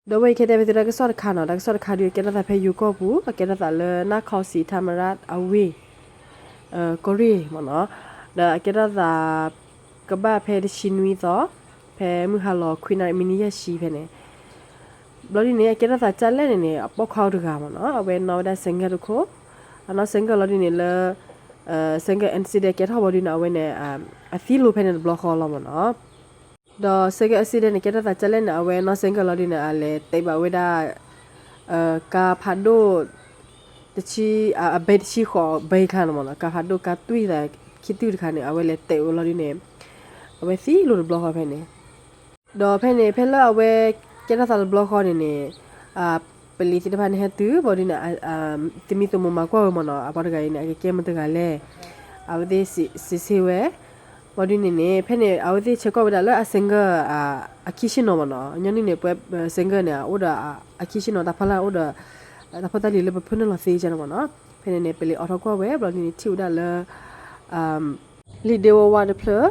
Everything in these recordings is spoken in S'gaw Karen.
ဒီးဝဲအံၤခဲတဲဝဲသုတၢ်ကစီၣ်တခါနီၤ, တၢ်ကစီၣ်တခါဒုး အကဲထီၣ်သးဖဲယိၤကီၢ်ပူၤ, အကဲထီၣ်သးလၢ နခီၣ်စံးထါမရၣ်အဝ့ၢ် ကီၢ်ရ့ၣ်မ့ၢ်နီၤ, ဒီးအကဲထီၣ်သး ကဘၣ်ဖဲတဆံနွံသီ, ဖဲမုၢ်ဟါလီၤခွံနၣ်ရံၣ်မံးနံးယဲၢ်ဆံဖဲန့ၣ်, ဘျီဒ်န့ၣ် အကဲထီၣ်သးကၢ်လဲၣ်န့ၣ်န့ၣ် အပိာ်ခွါအိၣ်တဂၤမ့ၢ်နီၤ, အဝဲနီၣ်ဝဲဒၣ် ဆိုင်ကယ် တခိၣ်, အနီၣ် ဆိုင်ကယ် လီၤဒ်န့ၣ်လၢ ဆိုင်ကယ် accident ကဲထီၣ်ဘၣ်ဒ်န့ၣ် အဝဲန့ၣ် အသံလိၤဖဲန့ၣ်တဘျီဃီလီၤမ့ၢ်နီၤ. ဒီး ဆိုင်ကယ် accident န့ၣ် ကဲထီၣ်သးကၢ်လဲၣ်န့ၣ် အဝဲနီၣ် ဆိုင်ကယ် လီၤဒ်န့ၣ် အလဲၤတဲဘၣ်ဝဲဒၣ် ကါဖးဒိၣ် တဆံ အဘဲတဆံဃိးဘဲခါန့ၣ်မ့ၢ်နီၤ, ကါဖးဒိၣ်ကါတွံၢ်သးခံတွံၢ်တခါန့ၣ် အဝဲလဲၤတဲဝဲလီၤဒ်န့ၣ် အဝဲသံလိၤတဘျီဃီဖဲန့ၣ်, ဒီးဖဲန့ၣ် ဖဲလၢအဝဲကဲထီၣ်သးတဘျီဃီန့ၣ်န့ၣ် ပလံၤသ့ၣ်တဖၣ်န့ၣ်ဟဲတုၤဘၣ်ဒ်န့ၣ် သမံသမိးမၤကွၢ်ဝဲမ့ၢ်နီၤ, အပှၤတဂၤအံၤန့ၣ် အကကဲမတၤတဂၤလဲၣ်, အဝဲသ့ၣ်စံးဆၢဝဲ, ဘၣ်ဒ်န့ၣ်န့ၣ် ဖဲန့ၣ် အဝဲသ့ၣ်ဆဲးကွၢ်ဝဲဒၣ်လၢအ ဆိုင်ကယ် အခံဆ့ၣ်နီၤမ့ၢ်နီၤ, ညီနုၢ်န့ၣ် ပှၤ ဆိုင်ကယ် န့ၣ် အအိၣ်ဒီးအခံဆ့ၣ်နီၤ တၢ်ဖီလာ်အိၣ်ဒီး တၢ်ဖိတၢ်လံၤလၢပဖၢနုာ်လီၤသ့ကန့ၣ်မ့ၢ်နီၤ, ဖဲန့ၣ်န့ၣ် ပလံၤအိးထီၣ်ကွၢ်ဝဲ ဘၣ်ဒ်န့ၣ် ထံၣ်ဝဲဒၣ်လၢ လံာ်ဒ့ဝီဝါတဖျၢၣ်,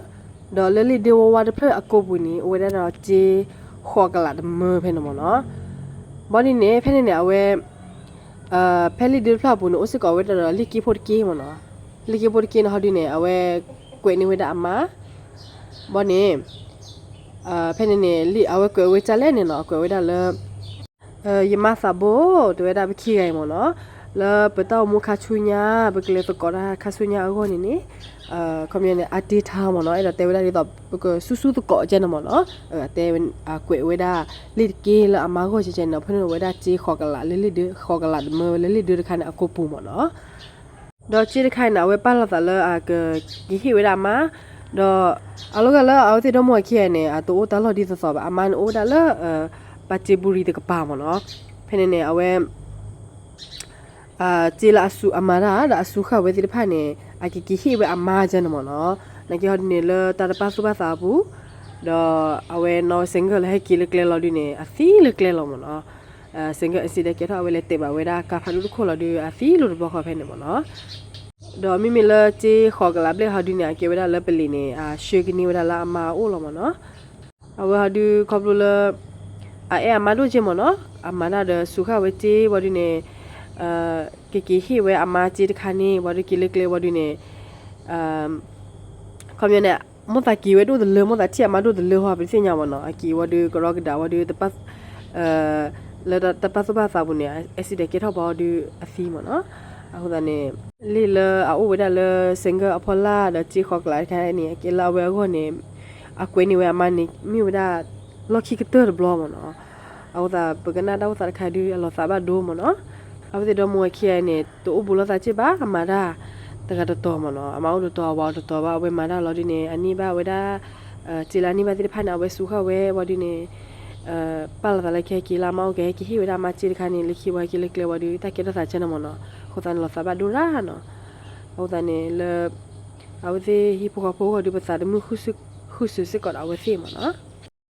ဒီးလၢလံာ်ဒ့ဝီဝါတဖျၢၣ်အကိာ်ပူၤန့ၣ် အိၣ်ဝဲဒၣ်ဒီးစ့ဃိးကလးတမၢဖဲန့ၣ်မ့ၢ်နီၤ, ဘၣ်ဒ်န့ၣ် ဖဲန့ၣ်န့ၣ် အဝဲ ဖဲလံာ်ဒ့တဖျၢၣ်အပူၤန့ၣ် အိၣ်စ့ၢ်ကီးဝဲဒၣ်ဒီးလံာ်က့ဖိတက့မ့ၢ်နီၤ, လံာ်က့ဖိတက့န့ၣ် ဟီဒ်န့ၣ် အဝဲကွဲးန့ၢ်ဝဲဒၣ်အမါ, ဘၣ်န့ၣ် ဖဲန့ၣ်န့ၣ် အဝဲကွဲးဝဲကၢ်လဲၣ်န့ၣ်နီၤ, ကွဲးဝဲဒၣ်လၢ ယမါသးဘိ တဲဝဲဒၣ်ပခံဂၤအံၤမ့ၢ်နီၤ, လၢပတၢ်အိၣ်မူခါဆူညါ ပကလဲၤသကိးတၢ်ခါဆူညါအဂီၢ်န့ၣ်န့ၣ် ခီပညီန့ၣ် အါတ့ၢ်ထါမ့ၢ်နီၤ, အဲၣ်ဒိးတဲဝဲဒၣ်ဒ်သိး ပကစူၢ်စူၢ်သကိးကန့ၣ်မ့ၢ်နီၤ, တဲ ကွဲးဝဲဒၣ်လံာ်တက့လၢအမါဂီၢ်ကန့ၣ်နီၤ, ဖဲန့ၣ်ဝဲဒၣ်စ့ဃိးကလးလၢလံာ်ဒ့ ဃိးကလးတမၢဝဲလၢလံာ်ဒ့တခါန့ၣ် အကိာ်ပူၤမ့ၢ်နီၤ. ဒီးစ့တခါအံၤန့ၣ် အဝဲပာ်လီၤသးလၢအကက့ၤဟ့ၣ်ဝဲဒၣ်အမါ, ဒီးအလီၤဂာ်လၢအဝဲသ့ၣ်ဒီမါဝၤခံဂၤန့ၣ် အတအိၣ်တၢ်လီၢ်ဒ်သိးသိးဘၣ်, အမါန့ၣ်အိၣ်ဝဲဒၣ်လၢ ပၣ်စ့ပူၤရံၤတကပၤမ့ၢ်နီၤ, ဖဲန့ၣ်န့ၣ် အဝဲ စ့လၢအစူးအမၤတၢ် ဒီးအစူးဃာ်ဝဲသ့ၣ်တဖၣ်န့ၣ် အကက့ၤဟ့ၣ်ဝဲအမါကန့ၣ်မ့ၢ်နီၤ, နာ်က့ဟီဒ်န့ၣ် လၢတၢ်တပာ်သူၣ်ပာ်သးအပူၤ, ဒီးအဝဲနီၣ်ဝဲ ဆိုင်ကယ် လၢဟဲက့ၤလၢကျဲလီၤဒုန့ၣ် အသံလၢကျဲလီၤမ့ၢ်နီၤ, ဆိုင်ကယ် accident ကဲထီၣ် အဝဲလဲၤတဲာ်ဘၣ်ဝဲဒၣ်ကါဖးဒိၣ်တခိၣ်လီၤဒု အသံလိၤတဘျီဃီဖဲန့ၣ်မ့ၢ်နီၤ, ဒီးမ့မ့ၢ်လၢစ့ဃိးကလးဘျဲၣ်ဟီဒုန့ၣ် အကဲဝဲဒၣ်လၢပလံၤန့ၣ် အဆှၢကန့ၢ်ဝဲဒၣ်လၢအမါအအိၣ်လီၤမ့ၢ်နီၤ, အဝဲဟီဒုခီဖျိလၢ အအဲၣ်အမါဒိၣ်က့မ့ၢ်နီၤ, အမၤတၢ်ဒီးစူးဃာ်ဝဲစ့ဝံၤဒုန့ၣ် ကက့ၤဟ့ၣ်ဝဲအမါစ့တခါန့ၣ် ဝံၤဒုက့ၤလၢကျဲဝံၤဒုန့ၣ် ခီပညီန့ၣ် မိၣ်သးက့ၤဝဲဒိၣ်တလၢ မိၣ်သးထံၣ်အမါဒိၣ်တလၢဟီ ပသ့ၣ်ညါမ့ၢ်နီၤ, အက့ၤဝံၤဒုကရီကဒးဝံၤဒု လၢတၢ်ပာ်သူၣ်ပာ်သးပူၤန့ၣ် accident ကဲထီၣ်ဘၣ်ဒုအသံမ့ၢ်နီၤ, အဃိသတးန့ၣ် လံာ်လၢအအိၣ်ဝဲဒၣ်လၢ ဆိုင်ကယ် အဖီလာ်ဒီးစ့ဃိးကလးတခါန့ၣ် အကဲလၢအဝဲအဂီၢ်န့ၣ် အကွဲးန့ၢ်ဝဲအမါန့ၣ် မ့ၢ်ဝဲဒၣ် လီၢ်ခံကတၢၢ်တဘျီမ့ၢ်နီၤ, အဃိသတး ပကနၣ်တၢ်အိၣ်သးတခါဒု အလီၤသးဘၣ်ဒိမ့ၢ်နီၤ, အဝဲသ့ၣ်ဒီမါဝၤခံဂၤန့ၣ် တအိၣ်ဘူးလိာ်သးစ့ၢ်ဘၣ် အမၤတၢ် တဂၤတတီၤမ့ၢ်နီၤ, အမါအိၣ်တတီၤ အဝၤအိၣ်တတီၤဘၣ် အဝဲမၤတၢ်လီၤဒုန့ၣ် အန့ၢ်ဘၣ်ဝဲဒၣ် စ့လၢအန့ၢ်ဘၣ်သ့ၣ်တဖၣ်န့ၣ် အဝဲစူးဃာ်ဝဲဝံၤဒုန့ၣ် ပာ်လီၤသးလၢကဟဲက့ၤလၢအမါအိၣ်ကဟဲက့ၤဟ့ၣ်ဝဲဒၣ်အမါစ့တခါန့ၣ် လၢခံဝံၤဟဲက့ၤလၢကျဲဝံၤဒု တၢ်ကဲထီၣ်သးကန့ၣ်မ့ၢ်နီၤ, အဃိသတးန့ၣ်လီၤသးဘၣ်ဒိရၣ်နီၤ, အဃိသတးန့ၣ်လၢ အဝဲသ့ၣ်ဟံၣ်ဖိဃီဖိအဂီၢ်ဒု ပသးတမုာ်ဃုာ်စ့ၢ်ကီးဒီးအဝဲသ့ၣ်မ့ၢ်နီၤ.